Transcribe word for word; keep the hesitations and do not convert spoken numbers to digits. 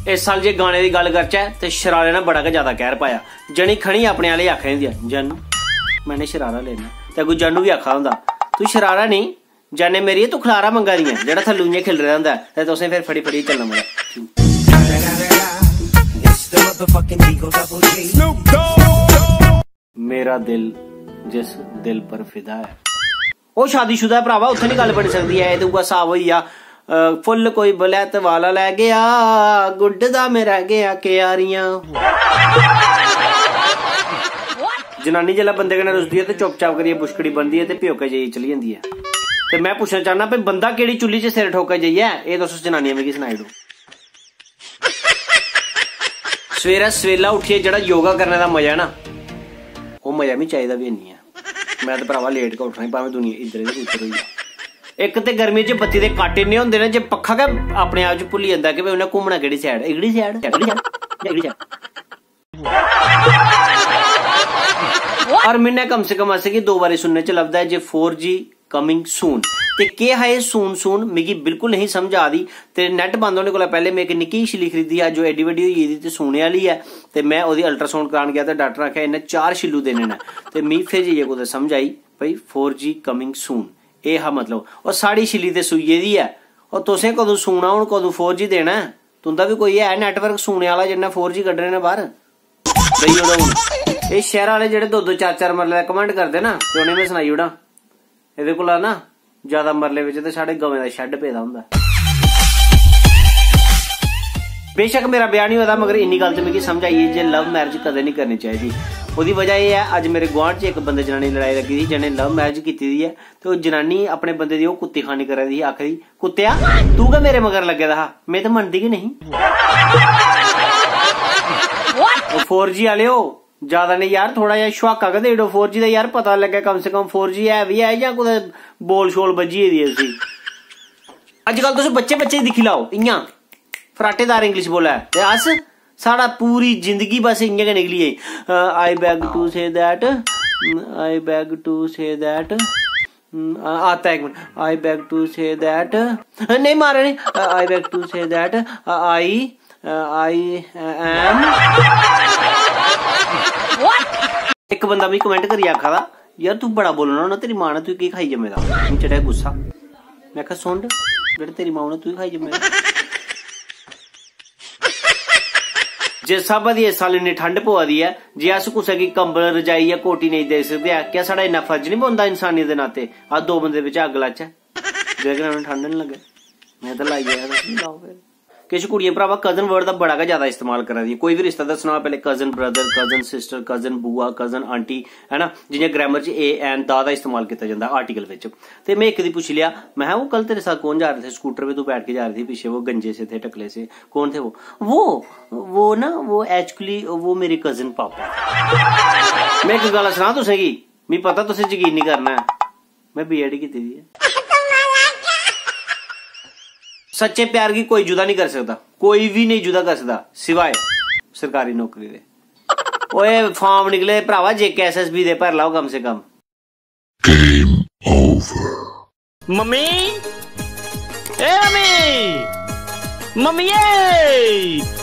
इस साल जे गाने दी गल्ल करचै ते शरारे ने बड़ा गै ज्यादा कहर पाया। जनी खनी अपने आह्ले आखा दी होंदी ऐ, "जानू, मैंने शरारा लेना।" ते अग्गूं जानू बी आखा दा होंदा, "तू शरारा नेईं, जाने मेरी, तू खलारा मंगा दी ऐ, जेह्ड़ा थल्लू इ'यां खिल्लरे दा होंदा ऐ, ते तुसें फिर फड़ी फड़ी चलना पौंदा।" मेरा दिल जिस दिल पर फिदा है। ओह् शादीशुदा ऐ भरावा, उत्थै निं गल्ल बनी सकदी ऐ। एह् ते उ'ऐ स्हाब होई गेआ, अ, फुल्ल कोई बलैत वाला लै गेआ, गुड्डदा में रह गेआ क्यारियां। जनानी जिसलै बंदे कन्नै रुसदी ऐ ते चुप-चाप करियै बुछकड़ी बनदी ऐ ते प्योकै जाइयै चली जंदी ऐ। ते में पुच्छना चाह्न्नां भई बंदा केह्ड़ी चुल्ली च सिर ठोकै जाइयै, एह् तुस जनानियां मिगी सनाई ओड़ो। सवेरै सवेला उट्ठियै जेह्ड़ा योगा करने दा मजा ऐ ना, ओह् मजा मिगी चाहिदा बी निं ऐ। मैं ते भरावा लेट गै उट्ठना, भामें दुनिया इद्धर ते उद्धर होई जा। इक ते गर्मियें च बत्ती दे कट इन्ने होंदे न जे पक्खा गै अपने आप च भुल्ली जंदा कि भाई उन्नै घूमना केह्ड़ी side, एह्कड़ी side, एह्कड़ी side, एह्कड़ी side। हर म्हीने कम से कम असेंगी दो बारी सुनने च लभदा ऐ जे four G coming soon। ते केह् हा एह् soon soon, मिगी बिल्कुल नहीं समझ आ दी। ते net बंद होने कोला पैह्ले में इक निक्की जेही छिल्ली खरीदी ही, अज्ज ओह् एड्डी बड्डी होई गेदी ते सूने आह्ली ऐ। ते में ओह्दी ultrasound करान गेआ ते डाक्टर ने आखेआ, "इन्नै चार छिल्लू देने न।" ते मी फिर जाइयै कुतै समझ आई, भाई, four G coming soon। एह् हा मतलब। ओह् साढ़ी छिल्ली ते सूई गेदी ऐ। ओह् तुसें कदूं सूना, हून कदूं four G देना ऐ? तुं'दा बी कोई है network सूने आह्ला जिन्नै four G कड्ढने न बाह्र? देई ओड़ो हून। एह् शैह्रा आह्ले जेह्ड़े दो दो चार चार मरले दा घमंड करदे ना, ते उ'नें में सनाई ओड़ां, एह्दे कोला ना ज्यादा मरले बिच ते साढ़े गवें दा shed पेदा होंदा। बेशक मेरा ब्याह निं होए दा, मगर इन्नी गल्ल ते मिगी समझ आई जे love marriage कदें निं करनी चाहिदी। ओह्दी वजह एह् ऐ, अज्ज मेरे गुआंढ च इक बंदे जनानी लड़ाई लग्गी दी, जि'नें love marriage कीती दी ऐ, ते ओह् जनानी अपने बंदे दी ओह् कुत्ती खानी करा दी ही, आखा दी, "कुत्तेआ, तू गै मेरे मगर लग्गे दा हा, में ते मनदी गै नेईं।" ओह् four G आह्लेओ, ज्यादा नेईं यार, थोड़ा जेहा छुहाका गै देई ओड़ो four G दा यार, पता लग्गै कम से कम four G है बी है जां कुतै बोल शोल बज्झी गेदी ऐ उसी। अज्जकल तुस बच्चे बच्चे गी दिक्खी लैओ, इ'यां फराटेदार English बोलै, ते अस, साढ़ा पूरी जिंदगी बस इ'यां गै निकली गेई। I beg to say that, I beg to say that, आता है एक minute, I beg to say that, नेईं मारे, नहीं, I beg to say that, I I am। इक बंदा मिगी comment करियै आखा दा, "यार, तू बड़ा बोलना होना, तेरी मां ने तुगी केह् खाई जम्मे दा?" मिगी चढ़ेआ गुस्सा। में आखेआ, "सुन, जेह्ड़ा तेरी मां ने तुगी खाई जम्मे दा।" जिस स्हाबै दी इस साल इन्नी ठंड पवा दी ऐ, जे अस कुसै गी कंबल, रजाई जां कोटी नेईं देई सकदे ऐ, क्या साढ़ा इन्ना फर्ज निं बनदा इंसानियत दे नाते अस दो बंदे बिच अग्ग लाचै, जेह्दे कन्नै उ'नें ठंड निं लग्गै? में ते लाई आया, तुस बी लाओ फिर। किश कुड़ियें भरावा cousin word दा बड़ा गै ज्यादा इस्तेमाल करा दियां। कोई बी रिश्ता दस्सना होऐ, पैह्ले cousin brother, cousin sister, cousin बुआ, cousin aunty, है ना? जि'यां grammar च ए एन दा दा इस्तेमाल कीता जंदा article बिच। ते में इक दी पुच्छी लेआ, में, "वो कल तेरे साथ कौन जा रहे थे? स्कूटर पे तू बैठ के जा रही थी, पीछे वो गंजे से थे, टकले से, कौन थे वो?" "वो, वो ना, वो actually वो मेरे cousin पापा थे।" में इक गल्ल सनां तुसेंगी, मिगी पता तुसें यकीन निं करना ऐ, में बीएड कीती दी ऐ। सच्चे प्यार गी कोई जुदा निं करी सकदा, कोई बी नेईं जुदा करी सकदा, सिवाय सरकारी नौकरी दे। ओए, form निकले भरावा जेके एसएसबी दे, भर लाओ कम से कम। Game over। मम्मी, ए मम्मी, मम्मिये,